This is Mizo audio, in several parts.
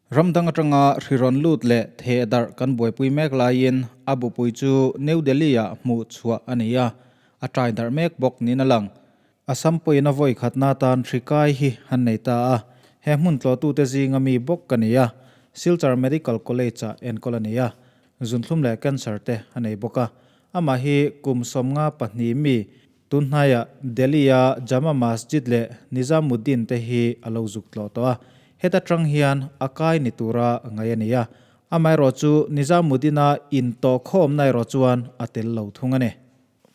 Ram dang atanga hri rawn lut leh theh darh kan buaipui mek laiin a bupui chu New Delhi-ah hmuh chhuah a ni a, a tai darh mek bawk niin a lang. Assam pawhin a vawi khatna atan hri kai hi an nei ta a, he hmun tlawhtute zinga mi bawk ka ni a, Silchar Medical College-ah enkawl a ni a, zunthlum leh cancer te a nei bawk a. Amah hi kum 52 mi Tunhnaiah Delhi-a Jama Masjid leh Nizamuddin te hi a lo zuk tlawh tawh a, heta tang hian a kai ni tura ngaih a ni a, amaherawh chu Nizamuddin-a intawhkhawmna erawh chuan a tel lo thung a ni.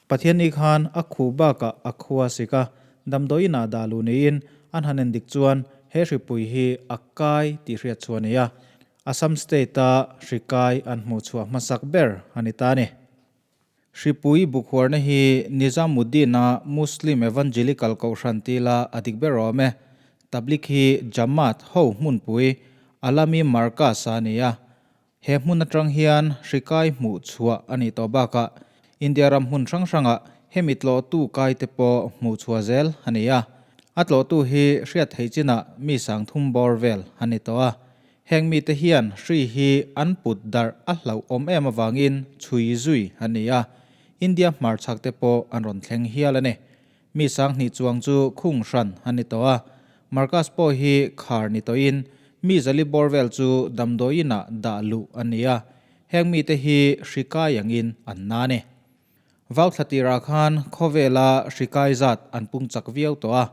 Pathianni khan a khuh bakah a khua sik a, damdawiinah dah luh niin an han endik chuan he hripui hi a kai tih hriat chhuah a ni a, Assam State-a hri kai an hmuh chhuah hmasak ber a ni ta a ni. Hripui bukhuarna hi Nizamuddin-a Muslim Evangelical Kohhran tila a dik ber awm e. Tabligh hi Jamaat ho hmunpui Alami Markaz a ni a. He hmun atang hian hri kai hmuh chhuah a nih tawh bakah India ram hmun hrang hrangah hemi tlawhtu kai te pawh hmuh chhuah zel a ni a. A tlawhtu hi hriat theih chinah mi sangthum bawr vel a ni tawh a. Heng mite hian hri hi an put darh a hlauhawm em avangin chhui zui a ni a, India hmarchhak te pawh an rawn thleng hial a ni. Mi sanghnih chuang chu khung hran a ni tawh a, Markaz pawh hi khar ni tawhin mi zali bawr vel chu damdawiinah dah luh a ni a, heng mite hi hri kai angin an na a ni. Vau thla tirah khan khawvela hri kai zat an pung chak viau tawh a.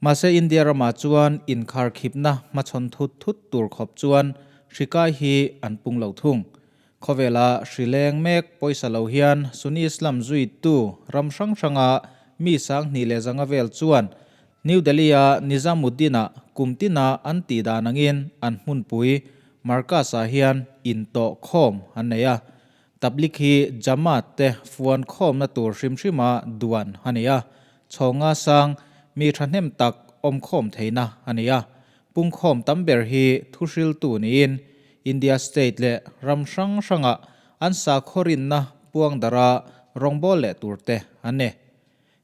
Mahse India ramah chuan inkharkhipna hmachhawn thut thut tur khawp chuan hri kai hi an pung lo thung. Khawvela hri leng mek pawisa lo hian Sunni Islam zuitu ram hrang hranga mi 2500 vel chuan New Delhi-a Nizamuddin-ah kum tina an tih dan angin an hmunpui Markaz-ah hian intawhkhawm an nei a. Tabligh hi Jamaat te fuan khawmna tur hrim hrima duan a ni a, chhawnga sang mi thahnem tak awm khawm theihna a ni a. Pungkhawm tam ber hi thuhriltu niin India state leh ram hrang hrangah an sakhaw rinna puang dara rawngbâwl leh tur te an ni.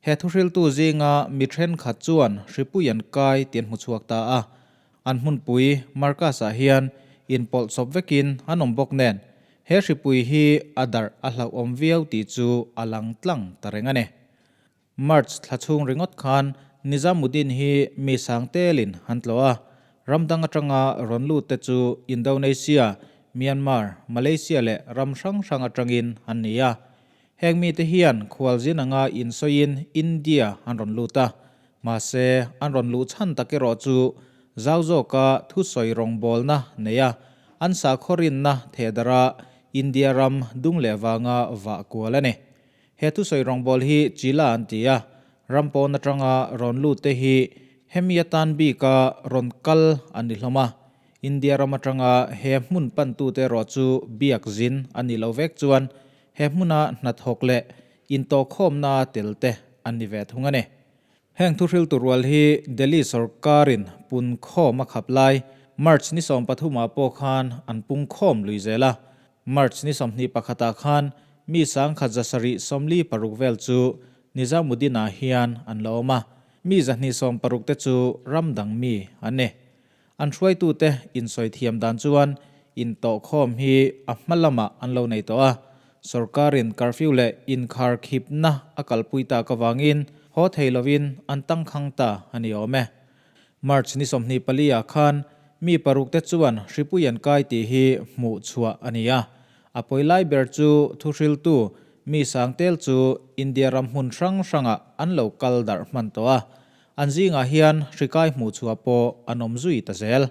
He thuhriltu zinga mi thenkhat chuan hripui an kai tih an hmu chhuak ta a. An hmunpui Markaz-ah hian inpawlh chawp vekin an awm bawk nen, he hripui hi a darh a hlauhawm viau tih chu a lang tlang ta reng a ni. March thla chhung ringawt khan Nizamuddin hi mi sang telin an tlawh a, ram dang atanga rawn lut te chu Indonesia, Myanmar, Malaysia leh ram hrang hrang atangin an ni a. Heng mite hian khualzin anga insawiin India an rawn lut a, mahse an rawn luh chhan tak erawh chu zau zawka thusawi rawngbawlna nei a, an sakhaw rinna thehdara India ram dung leh vanga vah kual a ni. He thusawi rawngbâwl hi Chila an ti a, ram pawn atanga rawn lut te hi hemi atan bika rawn kal an ni hlawm a, India ram atanga he hmun pantute erawh chu biak zin a nih loh vek chuan he hmuna hnathawk leh intawhkhawmna tel te an ni ve thung a ni. Heng thuhriltu rual hi Delhi sorkarin pun khawm a khap lai March ni 13 ah pawh khan an pung khawm lui zel a. March ni 21 ah khan mi 1746 vel chu Nizamuddin-ah hian an la awm a, mi 260 te chu ram dang mi an ni. An hruaitute insawi thiam dan chuan intawhkhawm hi a hma lamah an lo nei tawh a, sorkarin curfew leh inkharkhipna a kalpui tak avangin haw thei lovin an tangkhang ta a ni awm e. March ni 24 ah khan mi paruk te chuan hripui an kai tih hi hmuh chhuah a ni a, a pawi lai ber chu thuhriltu mi sangtel chu India ram hmun hrang hrangah an lo kal darh hman tawh a, An zingah hian hri kai hmuh chhuah pawh an awm zui ta zel.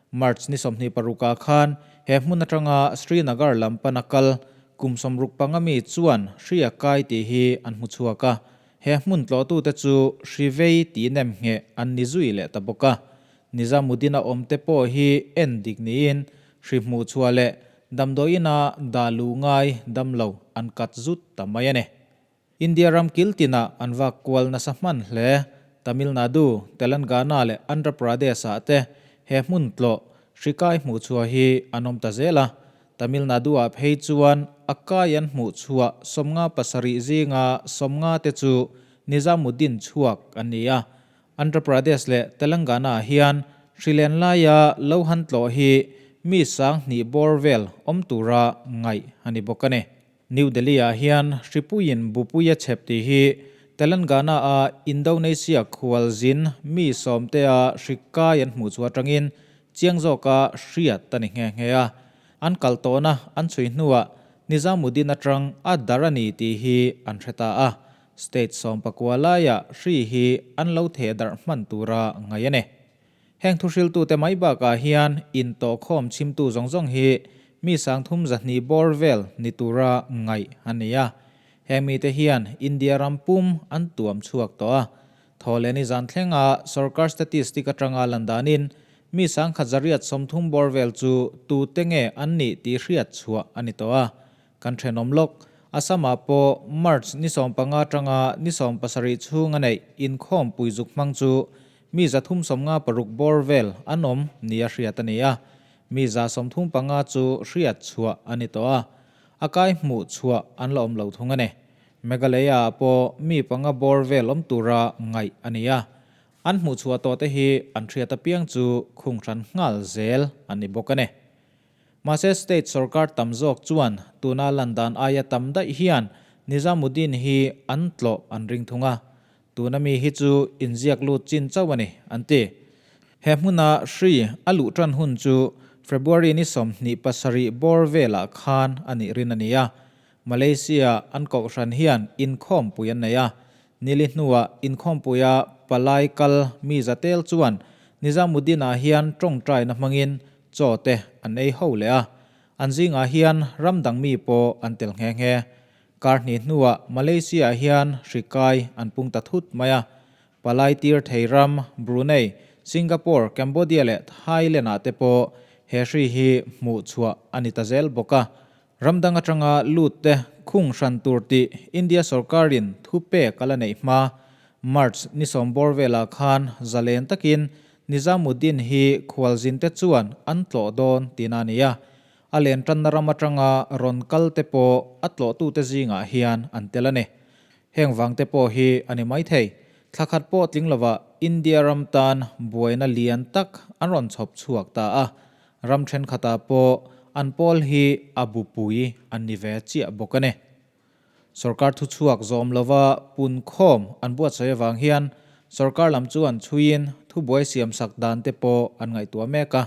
March ni 26 ah khan he hmun atanga Srinagar lam pana kal kum 65 mi chuan hri a kai tih hi an hmu chhuak a, he hmun tlawhtute chu hri vei tih nem ngheh an ni zui leh ta bawk a. Nizamuddin-a awmte pawh hi en dik niin hri hmuh chhuah leh damdawiina dah luh ngai damlo an kat zut ta mai a ni. India ram kil tinah an vak kual nasa hman hle. Tamil Nadu, Telangana leh Andhra Pradesh-ah te he hmun tlawh hri kai hmuh chhuah hi an awm ta zel a. Tamil Nadu-ah phei chuan a kai an hmuh chhuah 57 zinga 50 te chu Nizamuddin chhuak an ni a. Andhra Pradesh leh Telangana-ah hian hri len laia lo han tlawh hi mi 2000 bawr vel awm tura ngaih a ni bawk a ni. New Delhi-ah hian hripuiin bupui a chhep tih hi Telangana-a Indonesia khualzin mi sawmtea hri kai an hmuh chhuah atangin chiang zawka hriat a ni nghe nghe a. An kal tawhna an chhui hnuah Nizamuddin atang a dar a ni tih hi an hre ta a. State 19 laiah hri hi an lo theh darh hman tura ngaih a ni. Heng thuhriltute mai bakah hian intawhkhawm chhimtu zawng zawng hi mi 32 bawr vel ni tura ngaih a ni a. Heng mite hian India ram pum an tuam chhuak tawh a. Thawhlehni zan thlenga sorkar statistic atanga lan danin mi 1830 bawr vel chu tute nge an nih tih hriat chhuah a ni tawh a. Kan thenawm lawk, Assam-ah pawh March ni 15 atanga ni 17 chhung a neih inkhawm puizuk hmang chu mi 356 bawr vel an awm nia hriat a ni a, mi 135 chu hriat chhuah a ni tawh a, a kai hmuh chhuah an la awm lo thung a ni. Meghalaya-ah pawh mi panga bawr vel awm tura ngaih a ni a, an hmuh chhuah tawh te hi an hriat apiang chu khung hran nghal zel a ni bawk a ni. Mahse state sorkar tam zawk chuan tuna lan dan aia tam daih hian Nizamuddin hi an tlawh an ring thung a, tuna mi hi chu inziak lut chin chauh a ni, an ti. He hmuna hri a luh tan hun chu February ni 27 bawr velah khan a nih rin a ni a. Malaysia an kohhran hian inkhawmpui an nei a, nili hnuah inkhawmpuia palai kal mi zatel chuan Nizamuddin-ah hian tawngtaina hmangin Chaw te an ei ho leh a, an zingah hian ram dang mi pawh an tel nghe nghe. Kar hnih hnuah Malaysia-ah hian hri kai an pung ta thut mai a. Palai tir thei ram Brunei, Singapore, Cambodia leh Thailand-ah te pawh he hri hi hmuh chhuah a ni ta zel bawk a. Ram dang atanga lut te khung hran tur tih India sorkarin thu pek a la neih hma March ni sawm bawr velah khan zalen takin Nizamuddin hi khualzin te chuan an tlawh dawn tihna a ni a, a len tanna ram atanga rawn kal te pawh a tlawhtute zingah hian an tel a ni. Heng vang te pawh hi a ni maithei. Thla khat pawh tling lovah India ram tan buaina lian tak an rawn chhawp chhuak ta a, ram thenkhatah pawh an pawl hi a bupui an ni ve chiah bawk a ni. Sorkar thuchhuak zawm lova punkhawm an buatsawi avang hian sorkar lam chuan chhuiin thubuai siamsak dan te pawh an ngaihtuah mek a.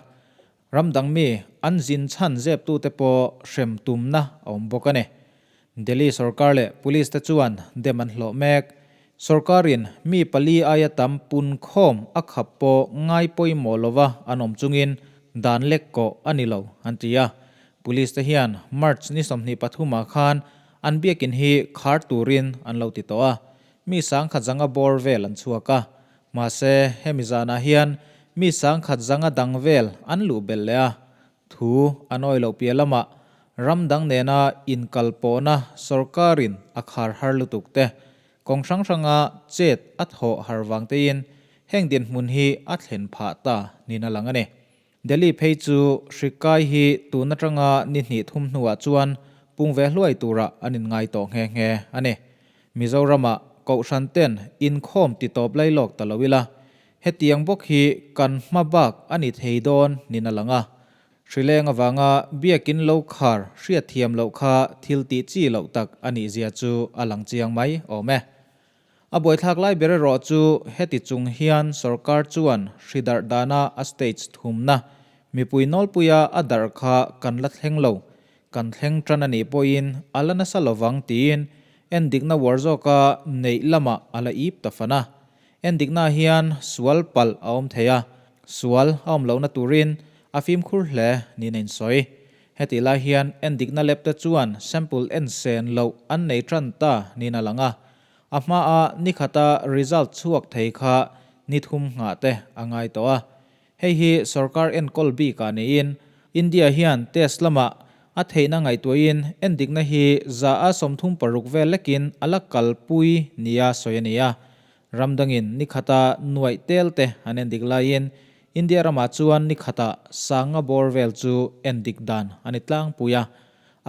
Ram dang mi an zin chhan zeptute pawh hrem tumna a awm bawk a ni. Delhi sorkar leh police te chuan dem an hlawh mek. Sorkarin mi pali aia tam punkhawm a khap pawh ngai pawimawh lova an awm chungin dan lek kawh a ni lo an ti a. Police te hian March ni 23 ah khan an biakin hi khar turin an lo ti tawh a, mi 1000 bawr vel an chhuak a. Mahse, hemi zanah hian mi 1000 dang vel an luh belh leh a, thu an awih loh piah lamah ram dang nena inkal pawhna sorkarin a khar har lutuk te, kawng hrang hranga chet a thawh har vang tein heng dinhmun hi a thlen phah ta niin a lang a ni. Delhi phei chu hri kai hi tun atanga ni hnih thum hnuah chuan pung ve hluai turah an inngai tawh nghe nghe a ni. Mizoramah Kohhran ten inkhawm ti tawp lai lawk ta lo ila, hetiang bawk hi kan hma bak a ni thei dawn nin a lang a. Hrileng avanga biakin lo khar hriatthiam loh kha thil tih chi loh tak a nih zia chu a lang chiang mai awm e. A buaithlak lai ber erawh chu heti chung hian sorkar chuan hri darh dana a stage thumna mipui nawlpuia a darh kha kan la thleng lo, kan thleng tan a nih pawhin a la nasa lovang tiin endikna uar zawka neih lamah a la ip ta fan a. Endikna hian sual palh a awm thei a, sual a awm lohna turin a fimkhur hle niin a insawi. Hetih lai hian endikna lab te chuan sample en sen loh an nei tan ta niin a lang a, A hmaa ni khata result chhuak thei kha ni thum nghah te a ngai tawh a. Hei hi sorkar enkawl bikah niin India hian test lamah a theihna ngaihtuahin endikna hi 36% vel lekin a la kalpui nia sawi a ni a. Ram dangin ni khata nuaih tel te an endik laiin India ramah chuan ni khata sanga bawr vel chu endik dan a ni tlangpui a.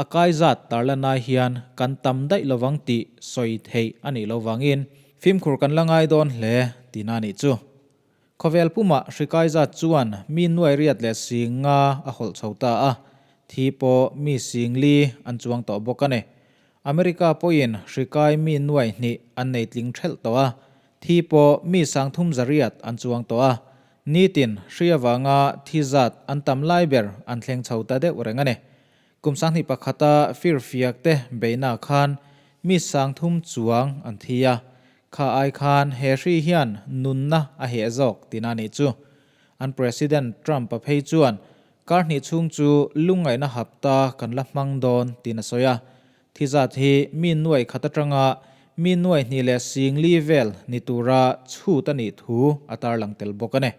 A kai zat tarlanai hian kan tam daih lovang tih sawi theih a nih lo vangin fimkhur kan la ngai dawn hle tihna a nih chu. Khawvel pumah hri kai zat chuan mi nuai riat leh sing nga a hawlh chho ta a, thi pawh mi sing li an chuang tawh bawk a ni. America pawhin hri kai mi nuai hnih an nei tling thelh tawh a, thi pawh mi sangthum zariat an chuang tawh a, nitin hri avanga thi zat an tam lai ber an thleng chho ta deuh reng a ni. Kum sanghnih pakhata firfiak te beihna khan mi sangthum chuang an thi a, kha ai khan he hri hian nunna a heh zawk tina nih chu. An President Trump-a phei chuan kar hnih chhung chu lungngaihna hapta kan la hmang dawn tiin a sawi a. Thi zat hi mi nuai khat atanga mi nuai hnih leh sing li vel ni tura chhut a nih thu a tarlang tel bawk a ni.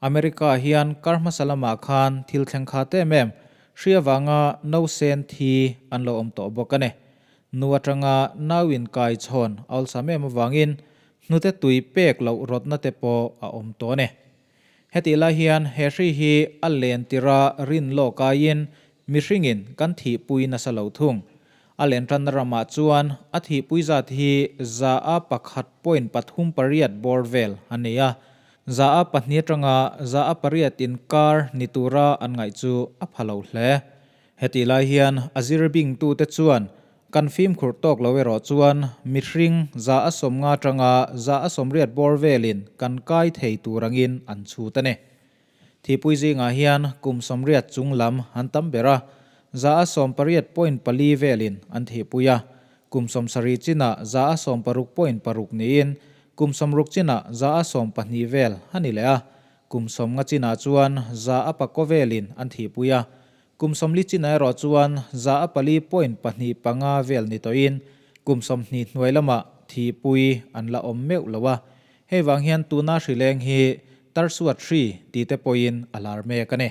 America hian kar hmasa lamah khan thil thleng kha tem em hri avanga nausen thi an lo awm tawh bawk a ni. Nu atanga nau inkai chhawn a awlsam em avangin hnute tui pek loh rawtna te pawh a awm tawh a ni. Hetih lai hian he hri hi a len tira rin lawk aiin mihringin kan thihpui nasa lo thung. A len tanna ramah chuan a thihpui zat hi za a pakhat point 38 bawr vel a ni a, za a pahnih atanga za a pariat inkar ni tura an ngaih chu a pha lo hle. Hetih lai hian a zir bingtute chuan kan fimkhur tawk lo erawh chuan mihring 150 atanga 180 bawr velin kan kai thei tur angin an chhut a ni. Thihpui zingah hian kum 80 chung lam an tam ber a, 188.4 velin an thihpui a, kum 70 chinah 160.6 niin kum 60 chinah 120 vel a ni leh a, kum 50 chinah chuan 4 velin an thihpui a, kum 40 chinah erawh chuan 4.25 vel ni tawhin kum 20 hnuai lamah thihpui an la awm meuh lo a. Hei vang hian tuna hri leng hi Tarsuat hri tih te pawhin a lar mek a ni.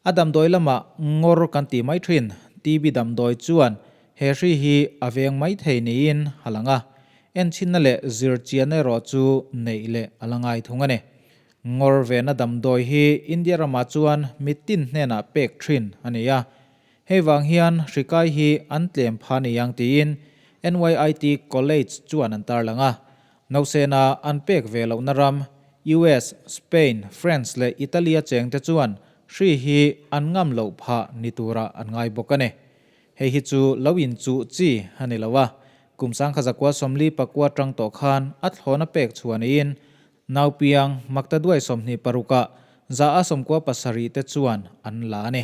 A damdawi lamah ngawr kan tih mai thin, TB damdawi chuan he hri hi a veng mai thei niin a lang a, enchhinna leh zirchianna erawh chu neih leh a la ngai thung a ni. Ngawr vena damdawi hi India ramah chuan mitin hnenah pek thin a ni a, hei vang hian hri kai hi an tlem pha ni ang tiin NYIT College chuan an tarlang a, Nausena an pek ve lohna ram US, Spain, France leh Italy-a chengte chuan hri hi an ngam loh phah ni turah an ngai bawk a ni. Hei hi chu lo inchuh chi a ni lo a, kum sangkha zakua 44 tang tawh khan a thlawna pek chhuah niin naupiang makta duai 26ah 97% te chuan an la a ni.